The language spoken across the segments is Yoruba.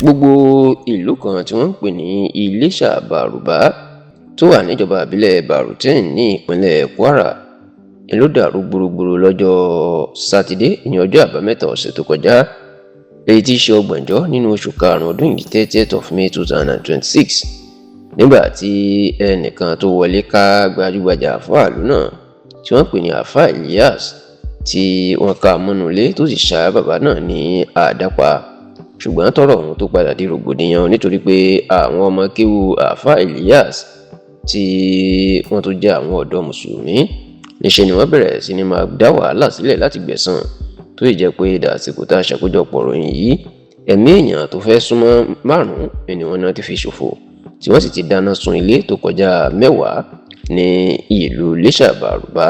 Gbogbo ìlú kan tí wọ́n ń pè ní Iléṣà Bàrùbá tó wà níjọba ìbílẹ̀ Baruten ní ìpínlẹ̀ Kwara ni ló dàrú gbúgbúrú lọ́jọ́ Sátidé ní ọjọ́ Àbámẹ́ta ọ̀sẹ̀ tó kọjá, èyí tí í ṣe 30 nínú oṣù karùn-ún ọdún yìí, 30th of May 2026, nígbà tí ẹnìkan tó wọlé ká gbajúgbajà àfáà ìlú náà tí wọ́n pè ní Àáfàá Elias, tí wọ́n ká mọ́nú ilé tó sì ṣá bàbá náà ní àdá pa. Ṣùgbọ́n tọ́rọ̀ ọ̀hún tó padà di rògbòdìyàn nítorí pé àwọn ọmọ kéwu Àáfàá Elias tí wọ́n tó jẹ́ àwọn ọ̀dọ́ mùsùlùmí, níṣẹ́ ni wọ́n bẹ̀rẹ̀ sí ní máa dá wàhálà sílẹ̀ láti gbẹ̀san, tó sì jẹ́ pé dàsìkò tá a ṣàkójọpọ̀ ròyìn yìí, ẹ̀mí èèyàn tó fẹ́ súnmọ́ márùn-ún ni wọ́n náà ti fi ṣòfò, tí wọ́n sì ti dáná sun ilé tó kọjá 10 ní ìlú Iléṣà Bàrùbá.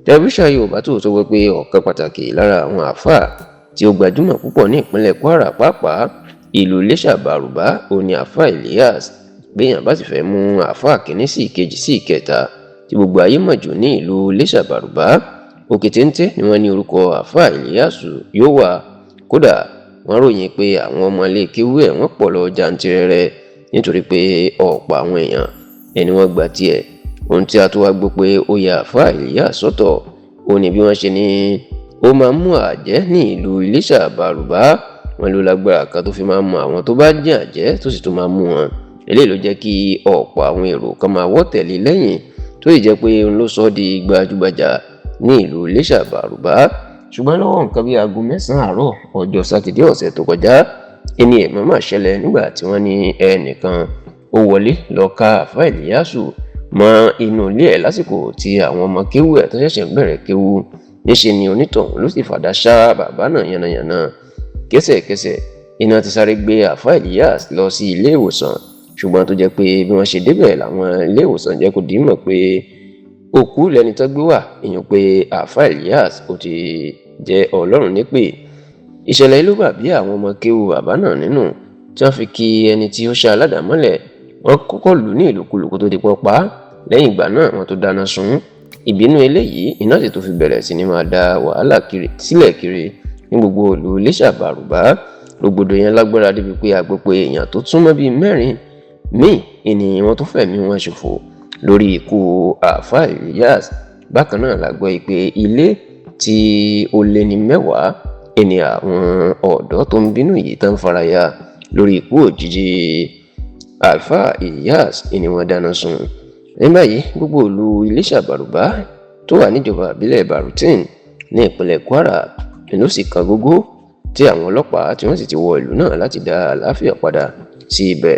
Tẹlifíṣàn Yorùbá Tòótọ́ gbọ́ pé ọ̀kan pàtàkì lára àwọn àáfàá tí ó gbajúmọ̀ púpọ̀ ní ìpínlẹ̀ Kwara, pàápàá ìlú Iléṣà Bàrùbá, òun ni Àáfàá Elias. Béèyàn bá sì fẹ́ mú àáfàá kìíní sí ìkejì sí ìkẹta tí gbogbo ayé mọ̀ jù ní ìlú Iléṣà Bàrùbá, òkè téńté ni wọ́n ní orúkọ Àáfàá Elias yóò wà. Kódà, wọ́n ròyìn pé àwọn ọmọ ilé kéwú ẹ̀ wọ́n pọ̀ lọ jantirẹrẹ, nítorí pé ọ̀pọ̀ àwọn èèyàn ẹni wọ́n gba tiẹ̀. Ohun tí a tó wá gbọ́ pé ó ya Àáfàá Elias sọ́tọ̀, ó ní bí wọ́n ṣe ní ó máa ń mú àjẹ́ ní ìlú Iléṣà Bàrùbá. Wọn ló lágbára kan tó fi máa ń mọ àwọn tó bá jẹ́ àjẹ́, tó sì tún máa ń mú wọn. Eléyìí ló jẹ́ kí ọ̀pọ̀ àwọn èrò kan máa wọ́ tẹ̀lé lẹ́yìn, tó sì jẹ́ pé òun ló sọ ọ́ di gbajúgbajà ní ìlú Iléṣà Bàrùbá. Ṣùgbọ́n lọ́wọ́ nǹkan bíi aago 9 àárọ̀ ọjọ́ Sátidé ọ̀sẹ̀ tó kọjá, ẹni ẹ̀mọ́ máa ṣẹlẹ̀ nígbà tí wọ́n ní ẹnìkan ó wọlé lọ ká Àáfàá Ìlíyàsù mọ́ inú ilé ẹ̀ lásìkò tí àwọn ọmọ kéwú ẹ̀ tó ṣẹ̀ṣẹ̀ ń bẹ̀rẹ̀ kéwú. Níṣe ni onítọ̀hún ló sì fàdá ṣá bàbá náà yánnayànna. Kẹsẹ̀kẹsẹ̀ iná ti sáré gbé Àáfàá Elias lọ sí ilé ìwòsàn, ṣùgbọ́n tó jẹ́ pé bí wọ́n ṣe débẹ̀ làwọn ilé ìwòsàn jẹ́ kó di mọ̀ pé òkú lẹni tó gbé wá, ìyẹn pé Àáfàá Elias ó ti jẹ́ Ọlọ́run nípè. Ìṣẹ̀lẹ̀ yìí ló bà bí àwọn ọmọ kéwu bàbá náà nínú, tí wọ́n fi kí ẹni tí ó ṣá aládàá mọ́lẹ̀. Wọ́n kọ́kọ́ lù ní ìlùkulù kó tó di pọ́n pa á. Lẹ́yìn ìgbà náà, wọ́n tó dáná sun. Ìbínú eléyìí iná sì tó fi bẹ̀rẹ̀ sí ní máa da wàhálà sílẹ̀ kiri ní gbogbo ìlú Iléṣà Bàrùbá. Rògbòdìyàn lágbára débi pé a gbọ́ pé èèyàn tó túmọ̀ bíi mẹ́rin míì ni wọ́n tó fẹ̀mí wọn ṣòfò lórí ikú Àáfàá Elias. Bákan náà la gbọ́ pé ilé tí ó lé ní 10 ẹni àwọn ọ̀dọ́ tó ń bínú yìí tán faraya lórí ikú òjijì Àáfàá Elias ni wọ́n dáná sun. Ní báyìí, gbogbo ìlú Iléṣà Bàrùbá tó wà níjọba ìbílẹ̀ Baruten ní ìpínlẹ̀ Kwara ló sì kan gógó, tí àwọn ọlọ́pàá tí wọ́n sì ti wọ ìlú náà láti dá àlàáfíà padà sí ibẹ̀.